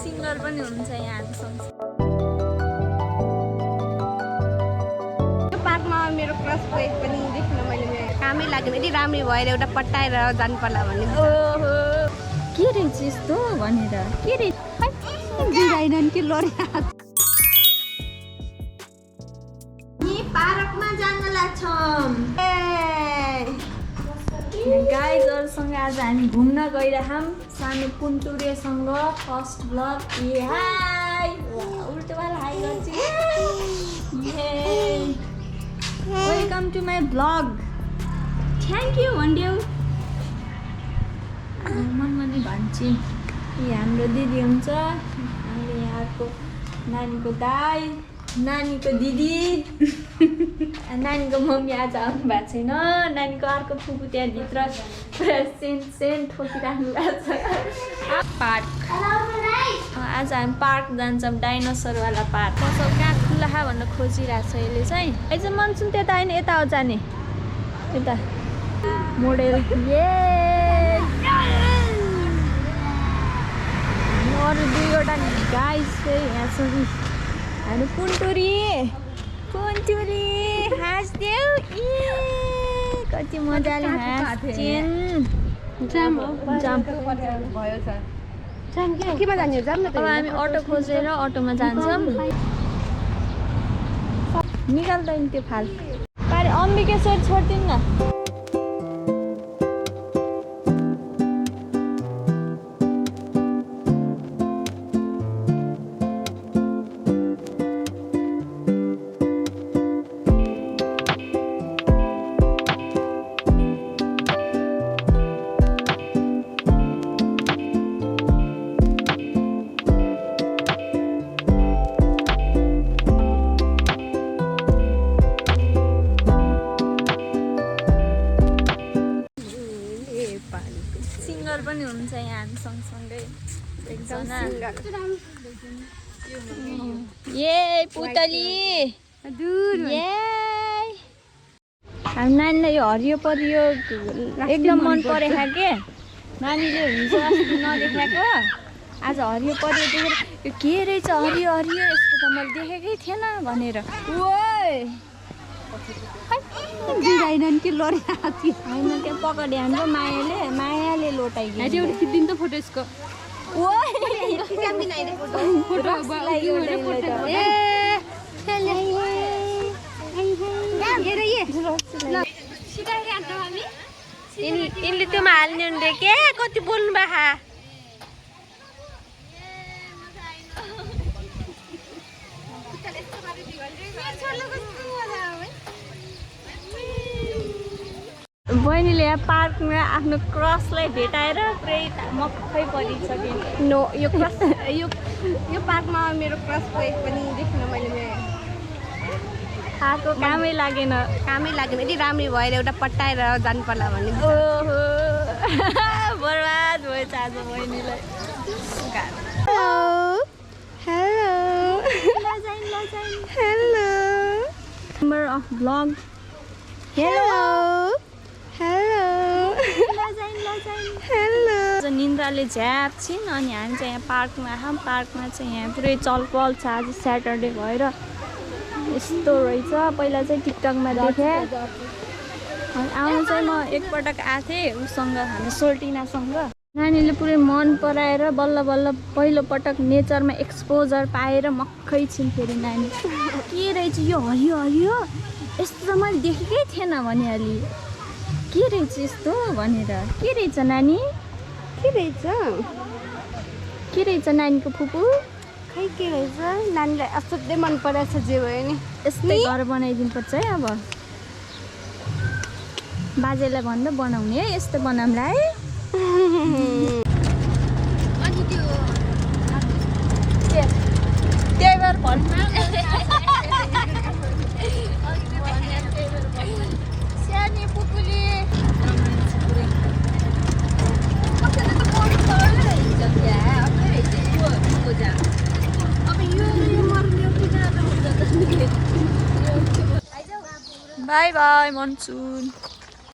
Singer पनि हुन्छ यहाँ सँगसँगै। यो पार्कमा मेरो क्रसको एक पनि देख्न मैले कामै लागेन। यदि राम्रै भएर एउटा पट्टाएर जानु पर्ला भन्ने। ओहो के रहेछ यस्तो भनेर के रहेछ दिँदैनन् कि लड्या। यी पार्कमा जान लाग्छौँ। गाइजहरूसँग आज हामी घुम्न गइरहेछौँ सानो पुन्टुरेसँग। फर्स्ट ब्लग ए हाई उल्टोवाला हाई गर्छु। Welcome to my blog. Thank you भनिदेऊ। मनमा भन्छु यी हाम्रो दिदी हुन्छ। हामीले यहाँको नानीको दाइ, नानीको दिदी, नानीको मम्मी आज आउनु भएको छैन। नानीको अर्को फुपू त्यहाँभित्र पुरा सेन्ट ठोकिराख्नु भएको छ। पार्क आज हामी पार्क जान्छौँ, डाइनोसरवाला पार्क। पसल कहाँ खुल्ला भनेर खोजिरहेको छ यसले चाहिँ। अहिले चाहिँ मनसुन त्यता होइन यता हो जाने, यता मोडेल। अरू दुईवटा गाइस चाहिँ यहाँ छ। हामी पुन्टुरी हाँस्देऊ। कति मजाले हाँस्छन्। केमा जाने जाम न त। अब हामी अटो खोजेर अटोमा जान्छौँ। निकाल्दैन त्यो फाल पारे। अम्बिकेश्वर छोडिदिनु न। सिङ्गर पनि हुन्छ यहाँ हामी सँगसँगै एकजना। ए पुतली हामी नानीलाई यो हरियो परियो एकदम मन परेको के। नानीले हुन्छ अस्ति नदेखाएको आज हरियो परियो देखेर यो के रहेछ हरियो हरियो यस्तो त मैले देखेकै थिएन भनेर। दिँदैनन् कि लड्या। होइन त्यहाँ पक्रियो हाम्रो मायाले लोटाइदियो। एउटा खिच्दिनु त फोटो यसको। यिनले त्योमा हाल्ने हुँदै के कति बोल्नु भा। बहिनीले यहाँ पार्कमा आफ्नो क्रसलाई भेटाएर पुरै मक्खै परिसके। नो यो क्रस यो पार्कमा मेरो क्रसको एक पनि देख्न मैले आएको कामै लागेन। यदि राम्रै भएर एउटा पट्टाएर जानु पर्ला भन्ने। ओहो बर्बाद भएछ आज बहिनीलाई। Hello number of blog. निन्द्राले झ्याप छिन्। अनि हामी चाहिँ यहाँ पार्कमा आयौँ। पार्कमा चाहिँ यहाँ पुरै चलपल छ। आज स्याटरडे भएर यस्तो रहेछ। पहिला चाहिँ टिकटकमा देखेँ। अनि आउनु चाहिँ म एकपटक आएको थिएँ उसँग, हामी सोल्टिनासँग। नानीले पुरै मन पराएर बल्ल बल्ल पहिलोपटक नेचरमा एक्सपोजर पाएर मक्खै छिन् फेरि नानी। के रहेछ यो हरियो हरियो यस्तो त मैले देखेकै थिएन भनिहालेँ। के रहेछ यस्तो भनेर। के रहेछ नानी के रहेछ नानीको फुपू। खै के रहेछ नानीलाई असाध्यै मन परेछ। जे भयो नि यस्तै घर बनाइदिनु पर्छ है। अब बाजेलाई भन्दा बनाउने है यस्तो बनाउँला है। अनि त्यो त्यही भएर भन्नु सानो पुपुले बाई बाई मनसुन।